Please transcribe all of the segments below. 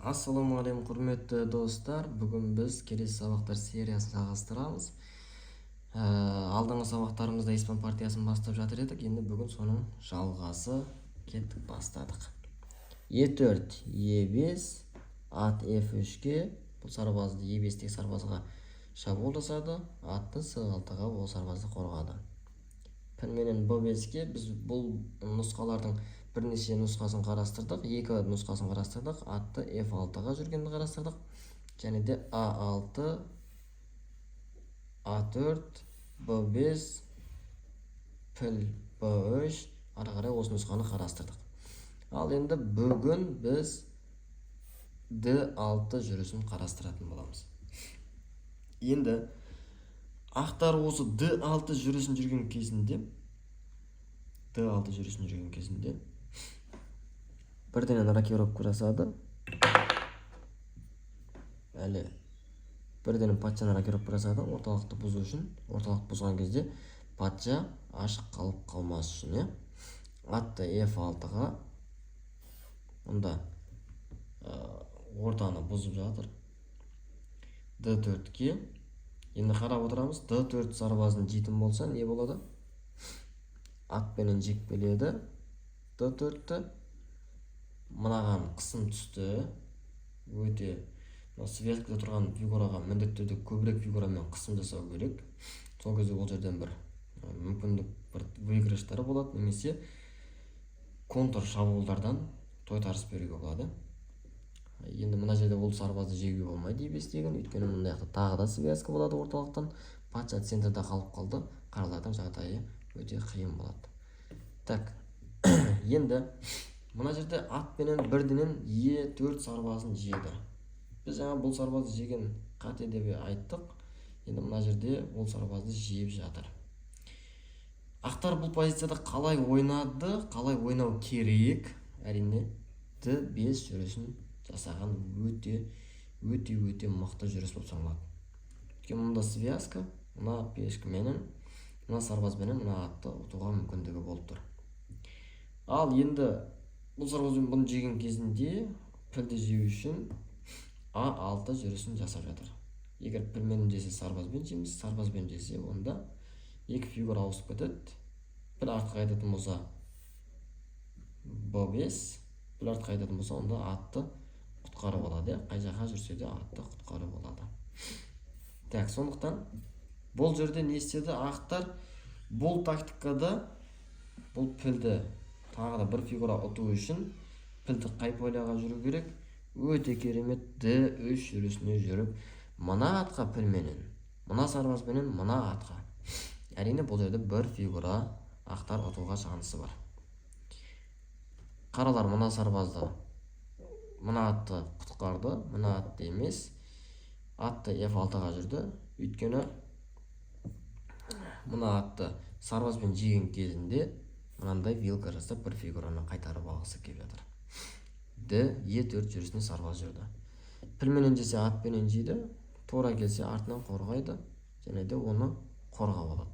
Ассалаумағалейкум, құрметті достар! Бүгін біз келесі сабақтар сериясын жалғастырамыз. Алдыңғы сабақтарымызда испан партиясын бастап жатыр едік, енді бүгін соның жалғасы. Кеттік, бастадық. Е4, Е5, ат F3-ке, бұл сарбазды Е5-тегі сарбазға шабуыл жасады, атты С6-ға, ол сарбазды қорғады. Пілменен Б5-ке. Біз бұл нұсқалардың бірнеше нұсқасын қарастырдық, екі нұсқасын қарастырдық. Атты F6-ға жүргенді қарастырдық және де А6, А4, Б5, піл Б3, ары қарай осы нұсқаны қарастырдық. Ал енді бүгін біз Д6 жүрісін қарастыратын боламыз. Енді ақтар осы Д6 жүрісін жүрген кезінде, Д6 жүрісін жүрген кезінде бірденен рокировка жасады. Әлі бірденен патшаны рокировка жасады орталықты бұзу үшін. Орталық бұзған кезде патша ашық қалып қалмас үшін, иә. Атты F6-ға, мұнда ортаны бұзып жатыр. Д4-ке. Енді қарап отырамыз, Д4 сарбазын жейтін болса, не болады? Атпенен жеп келеді Д4-ті. Мынаған қысым түсті. Өте мына связкада тұрған фигураға міндетті түрде көбірек фигурамен қысым жасау керек. Сол кезде ол жерден бір мүмкіндік, бір выигрыштар болады немесе контр шабуылдардан тойтарыс беруге болады. Енді мына жерде ол сарбазды жеуге болмайды Е5-тегін, өйткені мына жақта тағы да связка болады орталықтан. Патша центрда қалып қалды, қаралардың жағдайы өте қиын болады. Так, енді мына жерде атпенен бірденен Е4 сарбазын жеді. Біз жаңа бұл сарбазды жеген қате деп айттық. Енді мына жерде ол сарбазды жеп жатыр. Ақтар бұл позицияда қалай ойнады, қалай ойнау керек? Әрине, Д5 жүрісін жасаған өте, өте, өте мықты жүріс болып саналады, өйткені мұнда связка, мына пешкаменен, мына сарбазбенен мына атты ұтуға мүмкіндігі болып тұр. Ал енді бұл сарбазбен бұны жеген кезінде пілді жеу үшін А6 жүрісін жасап жатыр. Егер пілмен жесе, сарбазбен жейміз, сарбазбен жесе, онда екі фигура ауысып кетеді. Піл артқа қайтатын болса, Б5, піл артқа қайтатын болса, онда атты құтқарып алады, иә. Қай жаққа жүрсе де, атты құтқарып алады. Так, сондықтан бұл жерде не істеді ақтар? Бұл тактикада бұл пілді тағы да бір фигура ұту үшін пілді қай поляға жүру керек? Өте керемет, Д3 жүрісіне жүріп, мына атқа пілменен, мына сарбазбенен мына атқа. Әрине, бұл жерде бір фигура ақтар ұтуға шансы бар. Қаралар мына сарбазды, мына атты құтқарды, мына атты емес. Атты F6-ға жүрді, өйткені мына атты сарбазбен жеген кезінде мынандай вилка жасап, бір фигураны қайтарып алғысы келіп жатыр. Д Е4 жүрісіне сарбаз жүрді. Пілменен жесе, атпенен жейді, тура келсе, артынан қорғайды және де оны қорғап алады.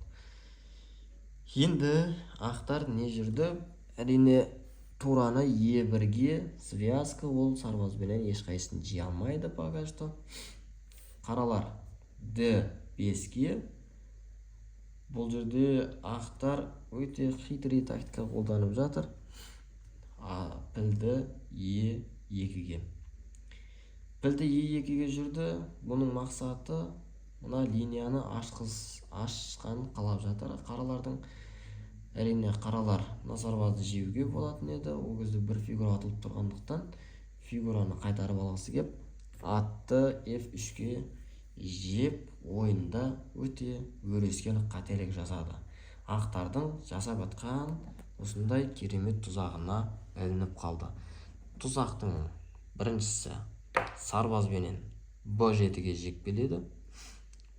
Енді ақтар не жүрді? Әрине, тураны Е1-ге, связка, ол сарбазбенен ешқайсысын жей алмайды пока что. Қаралар Д5-ке. Бұл жерде ақтар өте хитрый тактика қолданып жатыр. А пілді Е2-ге, пілді Е2-ге жүрді. Бұның мақсаты мына линияны ашқанын қалап жатыр қаралардың. Әрине, қаралар мына сарбазды жеуге болатын еді, ол кезде бір фигура атылып тұрғандықтан, фигураны қайтарып алғысы кеп, атты F3-ке жеп, ойында өте өрескел қателік жасады. Ақтардың жасап жатқан осындай керемет тұзағына ілініп қалды. Тұзақтың біріншісі: сарбазбенен Б7-ге жеп келеді.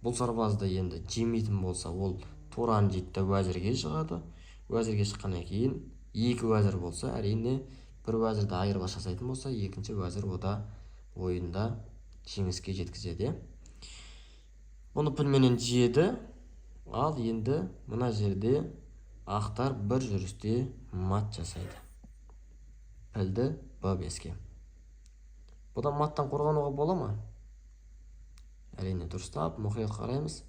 Бұл сарбазды енді жемейтін болса, ол тураны жейді да, уәзірге шығады. Уәзірге шыққаннан кейін екі уәзір болса, әрине, бір уәзірді айырбас жасайтын болса, екінші уәзір ода ойында жеңіске жеткізеді, иә. Бұны пілменен жеді. Ал енді мына жерде ақтар бір жүрісте мат жасайды, пілді Б5-ке. Бұдан маттан қорғануға бола ма? Әрине, дұрыстап, мұқият қараймыз.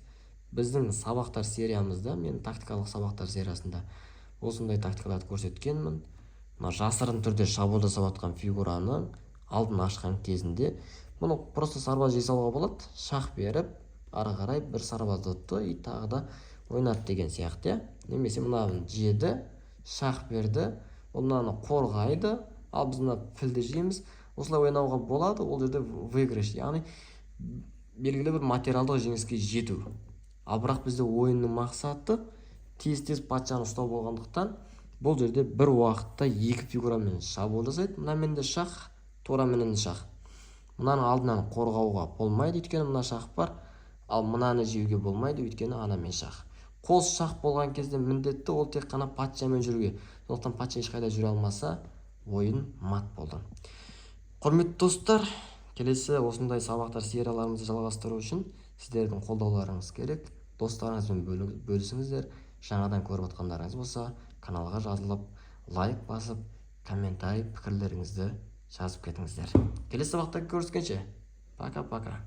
Біздің сабақтар сериямызда, мен тактикалық сабақтар сериясында осындай тактикаларды көрсеткенмін. Мына жасырын түрде шабуыл жасап жатқан фигураның алдын ашқан кезінде бұны просто сарбаз жей салуға болады. Шах беріп, ары қарай бір сарбазды ұтты и тағы да ойнады деген сияқты, иә. Немесе мынаны жеді, шах берді, ол мынаны қорғайды, ал біз мына пілді жейміз. Осылай ойнауға болады. Ол жерде выигрыш, яғни белгілі бір материалдық жеңіске жету. Ал бірақ бізде ойынның мақсаты тез тез патшаны ұстау болғандықтан, бұл жерде бір уақытта екі фигурамен шабуыл жасайды. Мынамен де шах, тураменен де шах. Мынаның алдынан қорғауға болмайды, өйткені мына шах бар. Ал мынаны жеуге болмайды, өйткені анамен шах. Қос шах болған кезде міндетті ол тек қана патшамен жүруге. Сондықтан патша ешқайда жүре алмаса, ойын мат болды. Құрметті достар, келесі осындай сабақтар серияларымызды жалғастыру үшін сіздердің қолдауларыңыз керек. Достарыңызбен бөлісіңіздер. Жаңадан көріп отқандарыңыз болса, каналға жазылып, лайк басып, комментарий, пікірлеріңізді жазып кетіңіздер. Келесі сабақта көріскенше, пока пока.